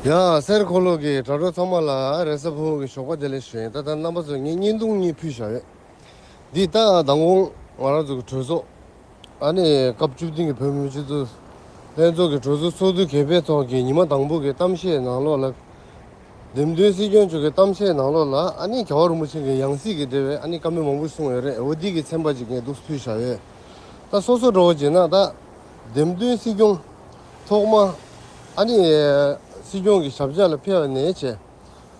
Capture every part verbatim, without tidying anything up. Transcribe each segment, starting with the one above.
ཡ། སེར་འཁོར་ལོ་གི་དྲ་གྲོགས་ཚང་མ་ལ་རེས་གཟའ་ཕུར་བུ་གི་ཞོགས་པ་བདེ་ལེགས་ཞུ་ཡིན། ད་ལྟ་རྣམ་པ་ཚོ་ངས་བརྙན་ཐུང་གཉིས་ཕུལ་བཞག་ཡོད། འདི་ད་མདང་དགོང་ང་རང་ཚོ་གི་གྲོས་ཚོགས་ཨ་ནི་སྐབས་བཅུ་བདུན་གྱི་བོད་མི་སྤྱི་འཐུས་ལྷན་ཚོགས་ཀྱི་གྲོས་ཚོགས་ཚོགས་དུས་གལ་ཕེ་ཐོག་གི་ཉི་མ་དང་པོ་གི་གཏམ་བཤད་ནང་ལོགས་ལ། འདེམས་ཐོན་སྲིད་སྐྱོང་མཆོག་གི་གཏམ་བཤད་ནང་ལོགས་ལ་ཨ་ནི་རྒྱལ་བ་རིན་པོ་ཆེ་གི་ཡང་སྲིད་ཀྱི་འབྲེལ་བའི་ཨ་ནི་བཀའ་མོལ་མང་པོ་གསུངས་ཡོད་རེད། འོ་འདི་གི་ཚན་པ་ཅིག་ངས་འདུག་ཕུལ་བཞག་ཡོད། ད་སོ་སོ་འགྲོ་བ་བྱས་ན་ད་འདེམས་ཐོན་སྲིད་སྐྱོང་ཐོག་མ་ཨ་ནི་སྲིད་སྐྱོང་གི་ཞབས་ཕྱི་ལ་ཕེབས་པ་ནས་བྱས་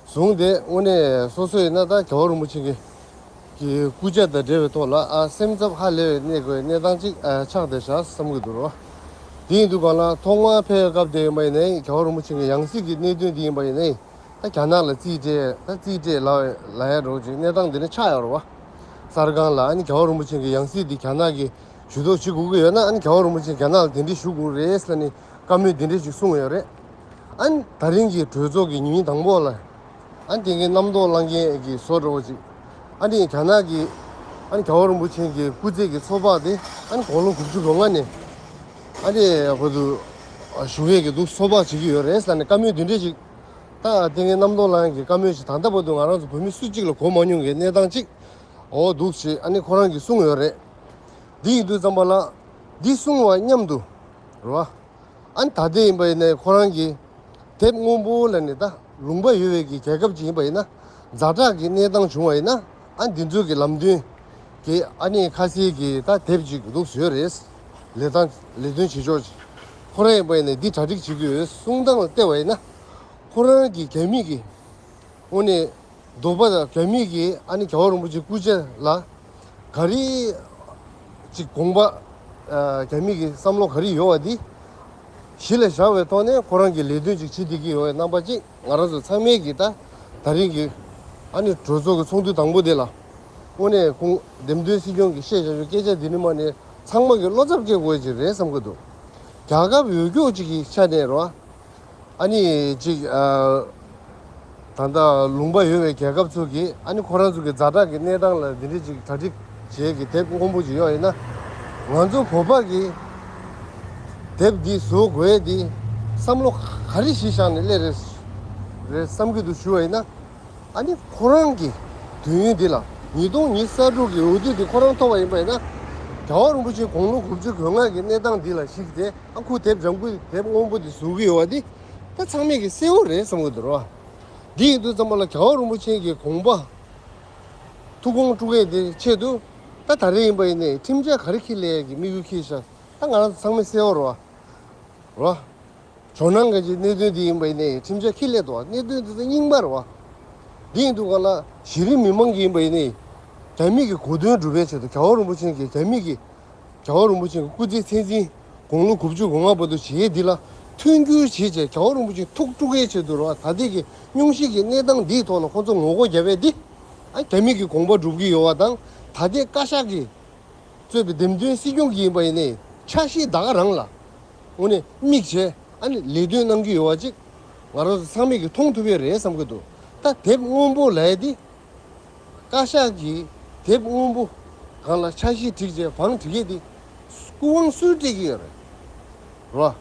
བཟུང་སྟེ་དངོས་གནས་སོ་སོ་ཡིན་ན་ད་རྒྱལ་བ་རིན་པོ་ཆེ་གི་གི་སྐུ་ཕྱྭ་དང་འབྲེལ་བའི་ཐོག་ལ་ཨ་སེམས་འཚབ་ཧ་ལས་པའི་གནས་དགོས་གནས་སྟངས་ཅིག་ཨ་ཆགས་བསྡད་བཞག་བསམ་གྱི་འདུག་རོ། དེ་ཡིན་དུས་གང་ལ་ཐོག་མར་ཕེབས་སྐབས་དེ་ཡིན་པ་ཡིན་ནའི་རྒྱལ་བ་རིན་པོ་ཆེ་གི་ཡང་སྲིད་ཀྱི་གནད་དོན་དེ་ཡིན་པ་ཡིན་ནའི་ད་རྒྱ་ནག་ལ་རྩིས་སྤྲད་ད་རྩིས་སྤྲད་ལ་ལ་ཡ་འགྲོ་ཅིག་གནས་སྟངས་དེ་འདྲ་ཆགས་ཡོད་རེད་བ། གསར་ཁང་ལ་ཨ་ནི་རྒྱལ་བ་རིན་པོ་ཆེ་གི་ཡང་སྲིད་དེ་རྒྱ་ནག་གི་ཇུས་གཏོགས་བྱེད་དགོས་ཀྱི་ཡོད་ན་ཨ་ནི་རྒྱལ་བ་རིན་པོ་ཆེ་རྒྱ་ནག་ལ་གདན་འདྲེན་ཞུ་དགོས་རེད་ཟེར་ནས་བཀའ་མོལ་འདི་འདྲ་ཞིག་གསུངས་ཡོད་རེད། ཨ་ནི་ད་རིང་གི་གྲོས་ཚོགས་ཀྱི་ཉིན་དང་པོ་ལ་ཨ་ནི་དེ་གའི་རྣམ་རྟོག་ལངས་མཁན་གྱི་བཟོ་འདྲ་བོ་ཅིག་ཨ་ནི་རྒྱ་ནག་གི་ཨ་ནི་རྒྱལ་བ་རིན་པོ་ཆེ་གི་སྐུ་ཚེ་གི་ཚོགས་བག་དེ་ཨ་ནི་དགུང་ལོ་དགུ་བཅུ་གོ་ལྔ་ནས་ཨ་ནི་བར་དུ་བཞུགས་མཁན་གྱི་འདུག་ཚོགས་བག་བྱེད་ཀྱི་ཡོད་རེད་ཟེར་ནས་བཀའ་མོལ་འདི་འདྲ་ཅིག་ད་དེ་གའི་རྣམ་རྟོག་ལངས་མཁན་གྱི་བཀའ་མོལ་ཞིག་ད་ལྟ་བར་དུ་ང་རང་ཚོ་བོད་མི་སུ་གཅིག་ལ་གོ་མ་མྱོང་གི་གནས་སྟངས་ཅིག་འོ་འདུག་ཅེས་ཨ་ནི་ཁོ་རང་གིས་གསུངས་ཡོད་རེད། འདི་ཡིན་དུས་ཙམ་པ་ལ་འདི་གསུང་བ་མཉམ་དུ་རེད་བ། ཨ་ནི་ད་ལྟ་ཡིན་པ་ཡིན་ནའི་ཁོ་རང་གིས་དེབ་སྔོན་པོ་ལ་ནི་ད་ལུང་པ་ཡོད་པའི་གི་རྒྱལ་ཁབ་ཅིག་ཡིན་པ་ཡིན་ན་ཛ་དྲག་གི་གནས་སྟངས་བྱུང་བ་ཡིན་ན་ཨ་འདི་ཚོའི་གི་ལམ་སྟོན་གི་ཨ་ནི་ཁ་གསལ་གི་ད་དེབ་ཅིག་འདུག་བཟོས་རེད། ལས་སྟངས་ལས་དོན་བྱེད་ཕྱོགས་ཅིག་ཁོ་རང་ཡིན་པ་ཡིན་ནའི་འདི་གྲ་སྒྲིག་བྱེད་ཀྱི་ཡོད་གསུང་སྟངས་ལ་བལྟས་པ་ཡིན་ན་ཁོ་རང་གི་རྒྱ་མི་གི་དངོས་གནས་འདོད་པ་དང་རྒྱ་མི་གིས་ཨ་ནི་རྒྱལ་བ་རིན་པོ་ཆེ་སྐུ་ཕྱྭ་ལ་ག་རེ་ཅིག་དགོངས་པ་ཨ་རྒྱ་མི་གི་བསམ་བློ་ག་རེ་ཡོད་པ་འདི་གཞི་ལ་བཞག་པའི་ཐོག་ནས་ཁོ་རང་གི་ལས་དོན་ཅིག་བྱེད་བསྡད་ཀྱི་ཡོད་པའི་རྣམ་པ་ཅིག་ང་རང་ཚོ་ཚང་མས་ཀྱི་ད་ད་རིང་གི་ཨ་ནི་གྲོས་ཚོགས་ཀྱི་ཚོགས་འདུ་དང་པོ་དེ་ལ་དངོས་གནས་ཁོང་འདེམས་ཐོན་སྲིད་སྐྱོང་གིས་བཤད་བཞག་པའི་སྐད་ཆ་འདི་ནི་མ་ནས་ཚང་མ་གི་བློ་འཚབ་སྐྱེ་དགོས་ཀྱི་རེད་བསམ་གྱི་འདུག་རྒྱལ་ཁབ་ཡོད་རྒྱུ་ཅིག་གི་ཆ་ནས་རོ། ཨ་ནི་ཅིག་ཨ། ད་ལྟ་ལུང་པ་ཡོད་པའི་རྒྱལ་ཁབ་ཚོ་གིས་ཨ་ནི་ཁོ་རང་ཚོ་གི་ཛ་དྲག་གི་གནས་སྟངས་ལ་འདི་འདྲ་ཅིག་གྲ་སྒྲིག་བྱེད་ཀྱི་དེབ་སྔོན་པོ་ཅིག་ཡོད་ཡིན་ན། ང་ཚོ་བོད་པ་གི་དེབ་འདི་བཟོ་དགོས་འདི་བསམ་བློ་ག་རེ་གཞི་བཞག་ནས་སླེབས་རེད་རེད་བསམ་གྱི་འདུག་ཞུ་བ་ཡིན་ན། ཨ་ནི་ཁོ་རང་གི་དུས་ཡུན་འདི་ལ་ཉིས་སྟོང་ཉི་ཤུ་རྩ་དྲུག་གི་འོས་བསྡུ་འདི་ཁོ་རང་ཐོབ་པ་ཡིན་པ་ཡིན་ན། རྒྱལ་བ་རིན་པོ་ཆེ་དགུང་ལོ་དགུ་བཅུ་གོ་ལྔ་གི་གནས་སྟངས་འདི་ལ་གཞིགས་ཏེ་ཨ་ཁུ་དེབ་ལྗང་ཁུ་དེབ་སྔོན་པོ་འདི་བཟོ་གི་ཡོད་པ་འདི་ད་ཚང་མས་ཀྱི་གསལ་བོ་རེད་བསམ་གྱི་འདུག་རོ། འདི་ཡིན་དུས་ཙམ་པ་ལ་རྒྱལ་བ་རིན་པོ་ཆེ་གི་དགོངས་པ་ཐུགས་དགོངས་དཀྲུག་མཁན་དེ་ཆེད་དུ་ད་ད་རེས་ཡིན་པ་ཡིན་ནའི་ཁྲིམས་འཆར་ག་རེ་འཁྱེར་སླེབས་ཡས་ཀྱི་དམིགས་ཡུལ་འཁྱེར་ཤག་ད་ང་རང་ཚོ་ཚང་མས་གསལ་བོ་རེད་བ། རེད་བ། ཇོ་ནང་གི་གནད་དོན་དེ་ཡིན་པ་ཡིན་ནའི་ཁྲིམས་འཆར་འཁྱེར་སླེབས་འདུག་བ། གནད་དོན་དེ་ཚོ་རྙིང་པ་རེད་བ། འདི་ཡིན་དུས་ག་ལ་གཞི་རིམ་མི་མང་གི་ཡིན་པ་ཡིན་ནའི་རྒྱ་མི་གི་གོ་དོན་སྒྲུབ་པའི་ཆེད་དུ་རྒྱལ་བ་རིན་པོ་ཆེ་གི་རྒྱ་མི་གི་རྒྱལ་བ་རིན་པོ་ཆེ་གི་སྐུ་ཚེ་ཚད་འཛིན་དགུང་ལོ་དགུ་བཅུ་གོ་ལྔ་བར་དུ་བྱེད་ཡས་འདི་ལ་མཐུན་འགྱུར་བྱེད་བྱས་རྒྱལ་བ་རིན་པོ་ཆེ་ཐུགས་དཀྲུག་ཡས་ཆེད་དུ་རེད་བ། ད་ལྟའི་གི་སྙུང་གཞི་གི་གནས་སྟངས་འདིའི་ཐོག་ལ་ཁོང་ཚོ་ངོ་རྒོལ་རྒྱབ་པས་འདི་ཨ་རྒྱ་མི་གི་དགོངས་པ་སྒྲུབ་ཀྱི་ཡོད་བ་དང་ད་ལྟའི་བཀའ་ཤག་གི་གཙོས་པའི་འདེམས་ཐོན་སྲིད་སྐྱོང་གི་ཡིན་པ་ཡིན་ནའི་འཆར་གཞི་ད་ག་རང་ལ་དངོས་གནས་དམིགས་བྱས་ཨ་ནི་ལས་དོན་གནང་གི་ཡོད་པ་ཅིག་ང་རང་ཚོ་ཚང་མས་ཀྱིས་མཐོང་ཐུབ་ཡོད་རེད་བསམ་གྱི་འདུག་ད་དེབ་སྔོན་པོ་ལབ་ཡས་དེ་བཀའ་ཤག་གིས་དེབ་སྔོན་པོ་སྒང་ལ་འཆར་གཞི་བསྒྲིགས་བྱས་བང་བསྒྲིགས་ཡས་དེ་སྐུ་དབང་སུས་སྤྲད་ཀྱི་ཡོད་རེད། རོ།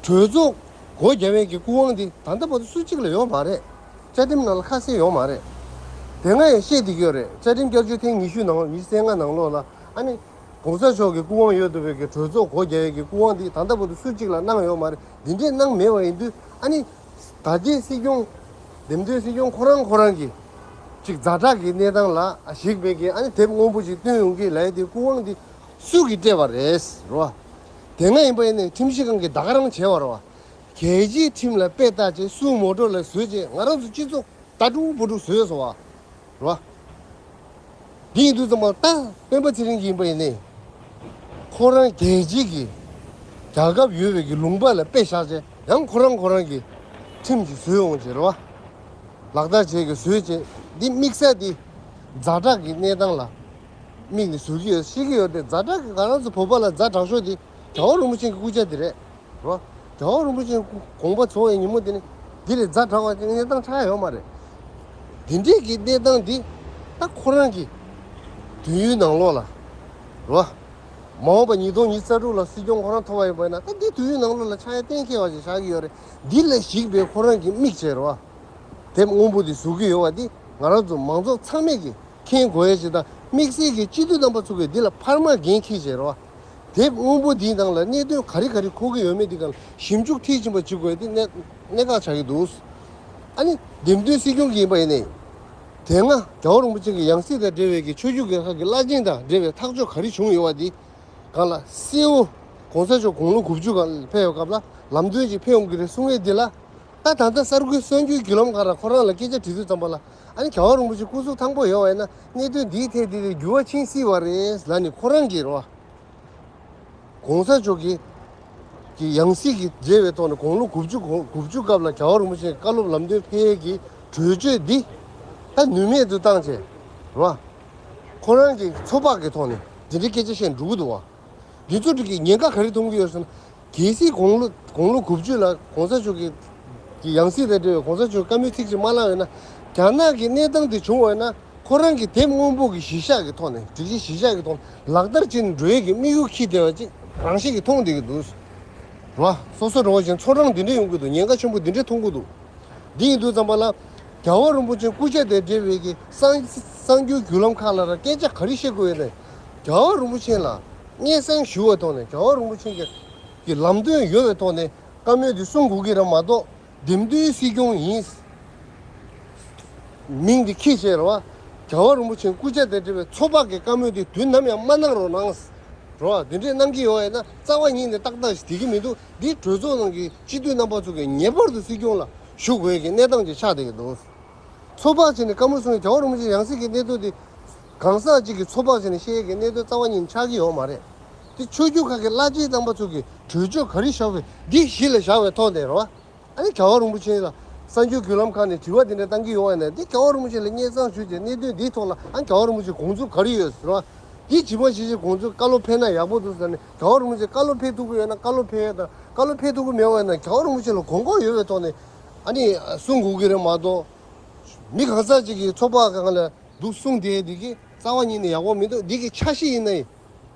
གྲོས་ཚོགས་སྒོ་རྒྱབ་ཡས་ཀྱི་སྐུ་དབང་འདི་ད་ལྟ་བར་དུ་སུ་གཅིག་ལ་ཡོད་མ་རེད། བཅའ་ཁྲིམས་ནང་ལ་ཁ་གསལ་ཡོད་མ་རེད། དེ་སྔ་ཡང་བཤད་བསྡད་ཀྱི་ཡོད་རེད། བཅའ་ཁྲིམས་བསྐྱར་བཅོས་ཐེངས་ཉི་ཤུ་ནང་ཉི་ཤུ་རྩ་ལྔ་ནང་ལོགས་ལ་ཨ་ནི་༸གོང་ས་མཆོག་གི་སྐུ་དབང་ཡོད་འདུག་པའི་གི་གྲོས་ཚོགས་སྒོ་རྒྱབ་ཡས་ཀྱི་སྐུ་དབང་འདི་ད་ལྟ་བར་དུ་སུ་གཅིག་ལ་གནང་ཡོད་མ་རེད། འདི་འདྲས་གནང་མེད་པ་ཡིན་དུས་ཨ་ནི་ད་ལྟའི་སྲིད་སྐྱོང་འདེམས་ཐོན་སྲིད་སྐྱོང་ཁོ་རང་ཁོ་རང་གི་ཅིག་ཛ་དྲག་གི་གནས་སྟངས་ལ་གཞིགས་པའི་གི་ཨ་ནི་དེབ་སྔོན་པོ་ཅིག་བཏོན་ཡོང་གི་ལབ་ཡས་དེ་སྐུ་དབང་འདི་སུ་གིས་སྤྲད་པ་རེད་རོ། དེ་སྔ་ཡིན་པ་ཡིན་ནའི་ཁྲིམས་ཞིབ་ཁང་གིས་ད་ག་རང་བྱས་པ་རེད་བ། རྒྱལ་སྤྱིའི་ཁྲིམས་ལ་དཔེ་ལྟ་བྱས་སུའུ་མོ་ཊོ་ལ་བཟོས་བྱས་ང་རང་ཚོ་སྤྱི་ཚོགས་ད་ཀྲུག་པོ་ཀྲུག་བཟོས་སོང་བ། རེད་བ། འདི་ཡིན་དུས་ཙམ་པ་ད་སྤེན་པ་ཚེ་རིང་གིས་ཡིན་པ་ཡིན་ནའི། ཁོ་རང་རྒྱལ་སྤྱིའི་གི་རྒྱལ་ཁབ་ཡོད་པའི་གི་ལུང་པ་ལ་དཔེ་བཞག་བྱས་ཡང་ཁོ་རང་ཁོ་རང་གི་ཁྲིམས་ཀྱི་བཟོས་འོང་བྱས་རེད་བ། ལག་བསྟར་བྱས་ཀྱི་བཟོས་བྱས་འདི་དམིགས་བསལ་འདི་ཛ་དྲག་གི་གནས་སྟངས་ལ་དམིགས་ནས་བཟོ་གི་ཡོད་ཤེས་ཀྱི་ཡོད་དེ་ཛ་དྲག་གི་ང་རང་ཚོ་བོད་པ་ལ་ཛ་དྲག་ཤོས་འདི་རྒྱལ་བ་རིན་པོ་ཆེ་གི་སྐུ་ཕྱྭ་འདི་རེད། རོ། རྒྱལ་བ་རིན་པོ་ཆེ་དགོངས་པ་རྫོགས་པའི་ཉིན་མོ་དེ་ནི་འདི་ལས་ཛ་དྲག་པ་ཅིག་གནས་སྟངས་ཆགས་ཡོད་མ་རེད། དེ་འདྲས་ཀྱི་གནས་སྟངས་འདི་ད་ཁོ་རང་གི་དུས་ཡུན་ནང་ལོགས་ལ་རོ། མ་འོངས་པ་ཉིས་སྟོང་ཉི་ཤུ་རྩ་དྲུག་ལ་སྲིད་སྐྱོང་ཁོ་རང་ཐོབ་པ་ཡིན་པ་ཡིན་ན། ད་འདི་དུས་ཡུན་ནང་ལོགས་ལ་ཕྱག་ཡ་གཏན་འཁེལ་བ་ཞིག་བཞག་གི་ཡོད་རེད། འདི་ལ་གཞིགས་པའི་ཁོ་རང་གི་དམིགས་བྱས་རེད་བ། དེབ་སྔོན་པོ་འདི་བཟོ་གི་ཡོད་བ། འདི་ང་རང་ཚོ་མང་ཚོགས་ཚང་མས་ཀྱི་མཁྱེན་དགོས་ཡ་ཞིག་དང་། དམིགས་བསལ་གྱི་སྤྱི་འཐུས་རྣམ་པ་ཚོ་གིས་འདི་ལ་འཕར་མ་འགན་འཁྱེར་བྱས་རེད་བ། དེབ་སྔོན་པོ་འདིའི་ནང་ལ་གནད་དོན་ག་རེ་ག་རེ་འཁོར་གྱི་ཡོད་མེད་འདི་སྒང་ལ་ཞིབ་འཇུག་མཐིལ་ཕྱིན་པ་བྱེད་དགོས་ཡ་འདི་གནད་གནད་འགག་ཆགས་ཀྱི་འདུག། ཨ་ནི་འདེམས་ཐོན་སྲིད་སྐྱོང་གི་ཡིན་པ་ཡིན་ནའི། དེ་སྔ་རྒྱལ་བ་རིན་པོ་ཆེ་གི་ཡང་སྲིད་དང་འབྲེལ་བའི་གི་ཆོས་བརྒྱུད་ཁག་གི་བླ་ཆེན་དང་འབྲེལ་བའི་ཐག་གཅོད་ག་རེ་བྱུང་ཡོད་བ་འདི་སྒང་ལ་གསལ་བོ། གོང་ས་མཆོག་དགུང་ལོ་དགུ་བཅུ་སྒང་ལ་ཕེབས་པའི་སྐབས་ལ་ལམ་སྟོན་ཅིག་ཕེབས་ཡོང་གི་རེད་གསུང་ཡས་འདི་ལ། ད་ད་ལྟ་གསར་འགོད་གསར་འགྱུར་བརྒྱུད་ལམ་ཁག་ལ་ཁོ་རང་ལ་སྐད་ཆ་དྲིས་དུས་ཙམ་པ་ལ། ཨ་ནི་རྒྱལ་བ་རིན་པོ་ཆེ་སྐུ་གཟུགས་ཐང་པོ་ཡོད་པ་ཡིན་ན་གནད་དོན་འདིའི་ཐད་དེ་འགྱུར་བ་ཕྱིན་སྲིད་པ་རེད་ལབ་ནས་ཁོ་རང་གིས་རེད་བ། གོང་ས་མཆོག་གི་གི་ཡང་སྲིད་ཀྱི་འབྲེལ་བའི་ཐོག་ནས་དགུང་ལོ་དགུ་བཅུ་གོ་དགུ་བཅུ་སྐབས་ལ་རྒྱལ་བ་རིན་པོ་ཆེའི་བཀའ་སློབ་ལམ་སྟོན་ཕེབས་ཡས་ཀྱི་གྲོས་ཆོད་འདི་ད་ནུས་མེད་དུ་བཏང་བྱས་རེད་བ། ཁོ་རང་གི་ཚོད་དཔག་གི་ཐོག་ནས་འདི་འདྲའི་སྐད་ཆ་བཤད་འགྲོ་གི་འདུག་བ། འདི་ཚོ་འདི་གི་ཉེན་ཁ་ག་རེ་མཐོང་གི་ཡོད་ཟེར་ན། གལ་སྲིད་དགུང་ལོ་དགུང་ལོ་དགུ་བཅུ་ལ་གོང་ས་མཆོག་གི་གི་ཡང་སྲིད་དང་འབྲེལ་བའི་གོང་ས་མཆོག་བཀའ་མོལ་ཚིག་གཅིག་མ་བླངས་ཡོད་ན། རྒྱ་ནག་གི་གནས་སྟངས་དེ་བྱུང་བ་ཡིན་ན། ཁོ་རང་གི་དེབ་སྔོན་པོ་གི་གཞི་བཞག་གི་ཐོག་ནས། སྒྲིག་གཞི་གཞི་བཞག་གི་ཐོག་ནས་ལག་བསྟར་བྱེད་ནས་འགྲོ་ཡས་ཀྱི་དམིགས་ཡུལ་འཁྱེར་བསྡད་པ་ཅིག་རང་བཞིན་གྱིས་མཐོང་བསྡད་ཀྱི་འདུག་རེད་བ། སོ་སོ་འགྲོ་བ་བཞིན་ཚོར་སྣང་འདི་འདྲ་ཡོང་གི་འདུག། ཉེན་ཁ་ཆེན་པོ་འདི་འདྲ་མཐོང་གི་འདུག། འདི་ཡིན་དུས་ཙམ་པ་ལ། རྒྱལ་བ་རིན་པོ་ཆེ་སྐུ་ཕྱྭ་དང་འབྲེལ་བའི་གི་གསར་གསར་འགྱུར་བརྒྱུད་ལམ་ཁག་ལ་ར་སྐད་ཆ་ག་རེ་བཤད་དགོས་ཡོད་ན། རྒྱལ་བ་རིན་པོ་ཆེ་ལ་སྙན་སེང་ཞུ་བའི་ཐོག་ནས། རྒྱལ་བ་རིན་པོ་ཆེ་གི་གི་ལམ་སྟོན་ཡོད་པའི་ཐོག་ནས་བཀའ་མོལ་འདི་གསུང་དགོས་ཀྱི་རེད་མ་གཏོགས། འདེམས་ཐོན་སྲིད་སྐྱོང་ཡིན། མིང་འདི་འཁྱེར་བྱས་རེད་བ། རྒྱལ་བ་རིན་པོ་ཆེ་སྐུ་ཕྱྭ་དང་འབྲེལ་བའི་ཚོད་དཔག་གི་བཀའ་མོལ་འདི་དུས་ནམ་ཡང་མ་གནང་རོགས་གནང་། རེད་བ། འདི་འདྲས་གནང་གི་ཡོད་པ་ཡིན་ན་རྩ་བ་ཉིད་ནས་ཏག་ཏག་ཞིག་བསྡད་ཀྱི་མི་འདུག། འདི་གྲོས་ཚོགས་ནང་གི་སྤྱི་འཐུས་རྣམ་པ་ཚོ་གིས་ངེས་པར་དུ་སྲིད་སྐྱོང་ལ་ཞུ་དགོས་ཀྱི་གནས་སྟངས་ཅིག་ཆགས་བསྡད་ཀྱི་འདུག། ཚོད་དཔག་བྱས་ནས་བཀའ་མོལ་གསུང་ཡས། རྒྱལ་བ་རིན་པོ་ཆེ་ཡང་སྲིད་ཀྱི་གནད་དོན་འདི་གང་ཟག་ཅིག་གིས་ཚོད་དཔག་བྱས་ནས་བཤད་ཡས་ཀྱི་གནད་དོན་རྩ་བ་ཉིད་ནས་ཆགས་ཀྱི་ཡོད་མ་རེད། འདི་ཆོས་བརྒྱུད་ཁག་གི་བླ་ཆེན་རྣམ་པ་ཚོ་གིས་གྲོས་ཆོད་ག་རེ་བཞག་པའི་འདི་གཞི་ལ་བཞག་པའི་ཐོག་ནས་རེད་བ། ཨ་ནི་རྒྱལ་བ་རིན་པོ་ཆེ་ལ་གསར་འགྱུར་བརྒྱུད་ལམ་ཁག་ནས་དྲི་བ་འདི་འདྲ་བཏང་གི་ཡོད་པ་ཡིན་ན། འདི་རྒྱལ་བ་རིན་པོ་ཆེ་ལ་སྙན་སེང་ཞུས་ཏེ་གནད་དོན་འདིའི་ཐོག་ལ། ཨ་ནི་རྒྱལ་བ་རིན་པོ་ཆེ་དགོངས་ཚུལ་ག་རེ་ཡོད་ཟེར་བ། འདི་ཇི་མ་ཇི་བཞིན་དགོངས་ཚུལ་བཀའ་སློབ་ཕེབས་ན་ཡག་པོ་འདུག་ཟེར་ནས། རྒྱལ་བ་རིན་པོ་ཆེ་བཀའ་སློབ་ཕེབས་ཐུབ་ཀྱི་ཡོད་ན་བཀའ་སློབ་ཕེབས་ཡས་དང་། བཀའ་སློབ་ཕེབས་ཐུབ་ཀྱི་མེད་པ་ཡིན་ན་རྒྱལ་བ་རིན་པོ་ཆེ་ལ་དགོངས་སྐོར་ཡོད་པའི་ཐོག་ནས་ཨ་ནི་གསུང་དགོས་ཀྱི་རེད་མ་གཏོགས། མི་གང་ཟག་ཅིག་གིས་ཚོད་དཔག་སྒང་ལ་འདུག་གསུངས་བསྡད་འདི་གི་རྩ་བ་ཉིད་ནས་ཡག་པོ་མི་འདུག། འདི་གི་འཆར་གཞི་ཡིན་ན་ཡིན།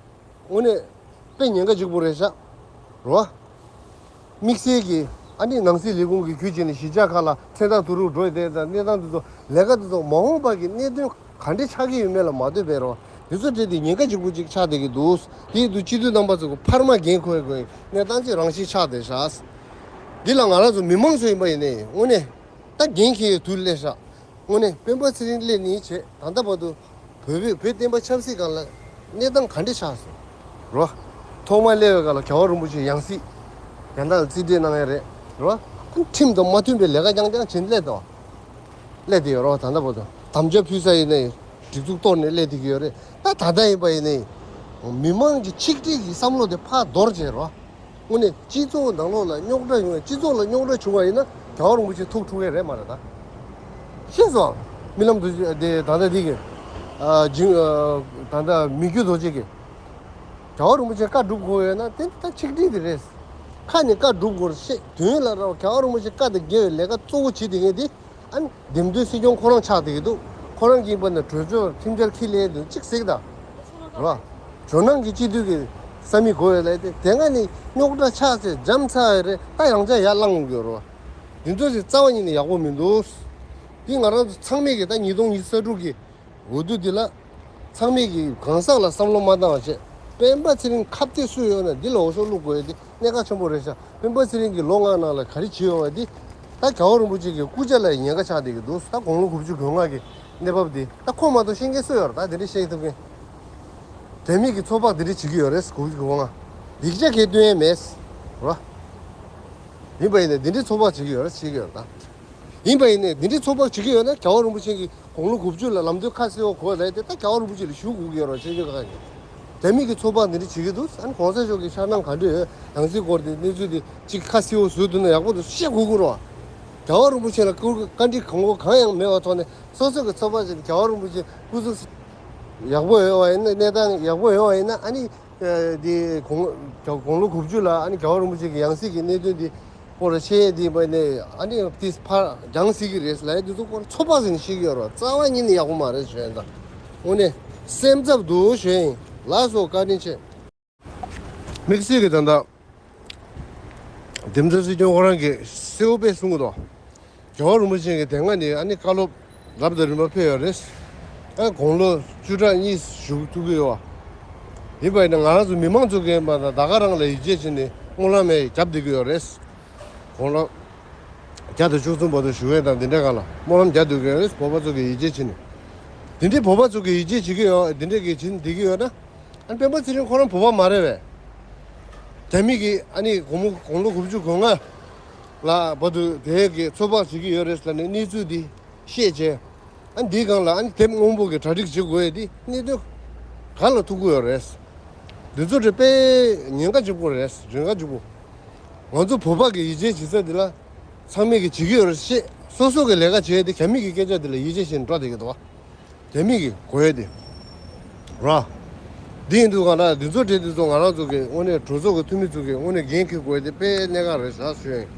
དངོས་གནས་དཔེ་ཉེན་ཁ་གཅིག་པོ་རེད་ཤག་རོ། དམིགས་བསལ་གྱི་ཨ་ནི་ནང་སྲིད་ལས་ཁུངས་ཀྱི་བརྒྱུད་བྱས་ནས་གཞིས་ཆགས་ཁག་ལ་མཚན་རྟགས་བསྡུ་རུབ་འགྲོ་ཡི་དེ་དང་། གནས་སྟངས་འདི་ཚོ་ལས་ཀ་འདི་ཚོ་མ་འོངས་པ་གི་གནད་དོན་ག་འདྲ་ཆགས་ཀྱི་ཡོད་མེད་ལ་མ་ལྟོས་པའི་རོ། འདི་ཚོ་འདྲ་དེ་ཉེན་ཁ་གཅིག་པོ་གཅིག་ཆགས་བསྡད་ཀྱི་འདུག། དེ་ཡིན་དུས་སྤྱི་འཐུས་རྣམ་པ་ཚོ་གི་འཕར་མ་འགན་འཁུར་དགོས་གནས་སྟངས་ཅིག་རང་བཞིན་ཆགས་བསྡད་ཤག། འདི་ལ་ང་རང་ཚོ་མི་མང་ཚོ་ཡིན་པ་ཡིན་ནའི་དངོས་གནས་ད་འགན་འཁྱེར་ཡས་དུས་སླེབས་ཤག། དངོས་གནས་སྤེན་པ་ཚེ་རིང་སླེབས་ནས་བྱས་ད་ལྟ་བར་དུ་བོད་བོད་བོད་བསྟན་པ་ཆབ་སྲིད་སྒང་ལ་གནས་སྟངས་ག་འདྲ་ཆགས་སོང་རོ། ཐོག་མར་སླེབས་པའི་སྒང་ལ་རྒྱལ་བ་རིན་པོ་ཆེ་ཡང་སྲིད་རྒྱ་ནག་ལ་རྩིས་སྤྲོད་གནང་ཡས་རེད་རོ། ཁྲིམས་དང་མ་མཐུན་པའི་ལས་ཀ་རྐྱང་རྐྱང་བྱེད་སླེབས་འདུག། སླེབས་བསྡད་ཡོད་རོ། ད་ལྟ་བར་དུ་དམ་བཅའ་ཕུལ་ས་ཡིན་ནའི་སྒྲིག་འཛུགས་གཏོར་ནས་སླེབས་བསྡད་ཀྱི་ཡོད་རེད། ད་ད་ལྟ་ཡིན་པ་ཡིན་ནའི་མི་མང་གི་ཆིག་སྒྲིལ་གྱི་བསམ་བློ་དེ་ཕར་འདོར་བྱས་རོ། དངོས་གནས་སྤྱི་ཚོགས་ནང་ལོགས་ལ་རྙོག་དྲ་ཡོང་ཡ། སྤྱི་ཚོགས་ལ་རྙོག་དྲ་བྱུང་བ་ཡིན་ན་རྒྱལ་བ་རིན་པོ་ཆེ་ཐུགས་འཁྲུག་གི་རེད་མ་རེད་ད། ཤེས་སོང་། རྨི་ལམ་དུ་དེ་ད་ལྟ་འདི་གི་ཨ་ཇིང་ཨ་ད་ལྟ་མི་བསྐྱོད་རྡོ་རྗེ་གི་རྒྱལ་བ་རིན་པོ་ཆེ་བཀའ་སྒྲུབ་དགོས་ཡོད་ན་དེ་ད་ཆིག་སྒྲིལ་དེ་རེད། ཁ་ནས་བཀའ་སྒྲུབ་དགོས་རེད། ཤེས་དོན་ལ་ར་རྒྱལ་བ་རིན་པོ་ཆེ་བཀའ་དང་འགལ་བའི་ལས་ཀ་གཙོ་བོ་བྱེད་བསྡད་མཁན་དེ། ཨ་ནི་འདེམས་ཐོན་སྲིད་སྐྱོང་ཁོ་རང་ཆགས་བསྡད་ཀྱི་འདུག། ཁོ་རང་གིས་ཡིན་པ་ན་གྲོས་ཚོགས་ཁྲིམས་འཆར་འཁྱེར་སླེབས་དུས་གཅིག་གཟིགས་དང་། རོ། ཇོ་ནང་གི་སྤྱི་འཐུས་ཀྱི་ས་མིག་དགོས་ཡོད་ལབ་དེ། དེ་སྔ་ནི་རྙོག་དྲ་ཆགས་ཚེ་འཇམ་ཚར་ཡོད་རེད། ད་ཡང་བསྐྱར་ཡར་ལངས་ཡོང་གི་ཡོད་རེད་བ། འདི་ཚོ་ཞིག་རྩ་བ་ཉིད་ནས་ཡག་པོ་མི་འདུག། འདི་ང་རང་ཚོ་ཚང་མས་ཀྱི་ད་ཉིས་སྟོང་ཉི་ཤུ་རྩ་དྲུག་གི་འོས་བསྡུ་འདི་ལ་ཚང་མས་ཀྱི་གང་ཟག་ལ་བསམ་བློ་མ་བཏང་བ་བྱས། སྤེན་པ་ཚེ་རིང་ཁ་གཏད་སུ་ཡོད་ན་འདི་ལ་འོས་ཤོག་བླུག་དགོས་ཡ་འདི་གནད་འགག་ཆེན་པོ་རེད་ཤག། སྤེན་པ་ཚེ་རིང་གིས་ལོ་ལྔ་ནང་ལ་ག་རེ་བྱས་ཡོད་པ་འདི་ད་རྒྱལ་བ་རིན་པོ་ཆེ་གི་སྐུ་ཕྱྭ་ལ་ཉེན་ཁ་ཆགས་བསྡད་ཀྱི་འདུག། ད་དགུང་ལོ་དགུ་བཅུ་གོ་ལྔ་གི་གནས་བབ་འདི་ད་ཁོ་མ་གཏོགས་ཤེས་མཁན་སུ་ཡོད་རེད། ད་འདི་འདྲ་བཤད་ཐུབ་མཁན། དེ་མིན་གྱི་ཚོད་དཔག་འདི་འདྲ་བྱེད་ཀྱི་ཡོད་རེད། དགུ་བཅུ་གོ་ལྔ་ཡིག་ཆ་གས་སྟོན་ཡས་མེད་ར། ཡིན་པ་ཡིན་ནའི་འདི་འདྲའི་ཚོད་དཔག་བྱེད་ཀྱི་ཡོད་རེད། བྱེད་ཀྱི་ཡོད་རེད་ད། ཡིན་པ་ཡིན་ནའི་འདི་འདྲའི་ཚོད་དཔག་བྱེད་ཀྱི་ཡོད་ན་རྒྱལ་བ་རིན་པོ་ཆེ་གིས་དགུང་ལོ་དགུ་བཅུ་ལ་ལམ་སྟོན་ཁ་གསལ་བོ་གོ་ལབ་དེ་ད་རྒྱལ་བ་རིན་པོ་ཆེ་ལ་ཞུ་དགོས་ཀྱི་ཡོད་རེད། ཆོས་བརྒྱུད་ཁག་གིས་དེ་མིན་གྱི་ཚོད་དཔག་འདི་འདྲ་བྱེད་ཀྱི་འདུག། ཨ་ནི་གོང་ས་མཆོག་གི་འཆར་སྣང་ག་འདྲ་ཡོད། ཡང་སྲིད་སྐོར་དེ་གནས་ཚུལ་དེ་གཅིག་ཁ་གསལ་བོ་བཟོས་ཐུབ་ན་ཡག་པོ་འདུག། བཤད་དགོས་ཀྱི་རེད་བ། རྒྱལ་བ་རིན་པོ་ཆེ་ལ་བཀའ་བཀའ་འདྲི་གང་གོ་གང་ཡང་མེད་པའི་ཐོག་ནས་སོ་སོ་གི་ཚོད་དཔག་བྱས་ནས་རྒྱལ་བ་རིན་པོ་ཆེ་སྐུ་གཟུགས་ཡག་པོ་ཡོད་པ་ཡིན་ན། གནས་སྟངས་ཡག་པོ་ཡོད་པ་ཡིན་ན། ཨ་ནི་ཨ་དེ་དགུང་དགུང་ལོ་དགུ་བཅུ་ལ་ཨ་ནི་རྒྱལ་བ་རིན་པོ་ཆེ་གི་ཡང་སྲིད་ཀྱི་གནད་དོན་དེ་སྐོར་ལ་བཤད་ཡས་དེ་ཡིན་པ་ནས་ཨ་ནི་ཏིས་ཕར་འགྱངས་སྲིད་ཀྱི་རེད་ལབ་ཡས་དེ་ཚོ་སྐོར་ཚོད་དཔག་ཟིན་ཤེས་ཀྱི་ཡོད་རེད། རྩ་བ་ཉིད་ནས་ཡག་པོ་མ་རེད་ཞུ་ཡིན་ད། དངོས་གནས་སེམས་འཚབ་འདུག་ཞུ་ཡིན། ལགས་སོ། བཀའ་དྲིན་ཆེ། དམིགས་བསལ་གྱི་ད་ལྟ་འདེམས་ཐོན་སྲིད་སྐྱོང་ཁོ་རང་གིས་གསལ་པོ་དཔེ་གསུང་གི་འདུག་རྒྱལ་བ་རིན་པོ་ཆེ་གི་དེ་སྔ་ནས་ཨ་ནི་བཀའ་སློབ་རབ་དང་རིམ་པ་ཕེབས་ཡོད་རེད། ཨ་དགུང་ལོ་བཅུ་ཕྲག་གཉིས་བཞུགས་ཐུབ་ཀྱི་ཡོད་པ། ཡིན་པ་ཡིན་ན་ང་རང་ཚོ་མི་མང་ཚོ་གིས་མ་ད་ད་ག་རང་ལ་ཡིད་ཆེས་བྱས་ནས་སྨོན་ལམ་ཡང་བརྒྱབ་བསྡད་ཀྱི་ཡོད་རེད། དགུང་ལོ་བརྒྱ་དང་བཅུ་གསུམ་བར་དུ་བཞུགས་ཡས་དང་འདི་འདྲའི་སྒང་ལ་སྨོན་ལམ་རྒྱག་སྡོད་ཀྱི་ཡོད་རེད། བོད་པ་ཚོ་གིས་ཡིད་ཆེས་བྱས་ནས། འདི་འདྲའི་བོད་པ་ཚོ་གིས་ཡིད་ཆེས་བྱེད་ཀྱི་ཡོད། འདི་འདྲའི་གི་བྱེད་བསྡད་ཀྱི་ཡོད་ན། ཨ་ནི་སྤེན་པ་ཚེ་རིང་ཁོ་རང་བོད་པ་མ་རེད་པས། རྒྱ་མི་གིས་ཨ་ནི་དགུང་མོ་དགུང་ལོ་དགུ་བཅུ་གོ་ལྔ་ལ་བར་དུ་དེ་གི་ཚོད་དཔག་བྱེད་ཀྱི་ཡོད་རེད་ཟེར་ནས་གནས་ཚུལ་འདི་བཤད་བྱས། ཨ་ནི་འདིའི་སྒང་ལ་ཨ་ནི་དེབ་སྔོན་པོ་གི་གྲ་སྒྲིག་བྱེད་དགོས་ཡས་འདི་གནད་དོན་ག་ལ་ཐུག་གི་ཡོད་རེད། འདི་ཚོ་དེ་དཔེ་ཉེན་ཁ་ཆེན་པོ་རེད། ཉེན་ཁ་ཆེན་པོ། ང་ཚོ་བོད་པ་གི་ཡིད་ཆེས་བྱེད་ས་འདི་ལ་ཚང་མས་གི་བྱེད་ཀྱི་ཡོད་རེད་ཤེས། སོ་སོ་གི་ལས་ཀ་བྱས་ཏེ་རྒྱ་མི་གི་སྐད་ཆ་འདི་ལ་ཡིད་ཆེས་བྱས་ནས་འགྲོ་བསྡད་ཀྱི་འདུག་བ། རྒྱ་མི་གི་གོ་ཡས་དེ་ར། འདི་ཡིན་དུས་གང་ལ་འདི་ཚོ་གྲས་འདི་ཚོ་ང་རང་ཚོ་གི་དངོས་གནས་གྲོས་ཚོགས་ཀྱི་འཐུས་མི་ཚོ་གི་དངོས་གནས་འགན་འཁྱེར་དགོས་ཡས་དེ་དཔེ་གནད་འགག་རེད་ཤག་ཞུ་ཡིན།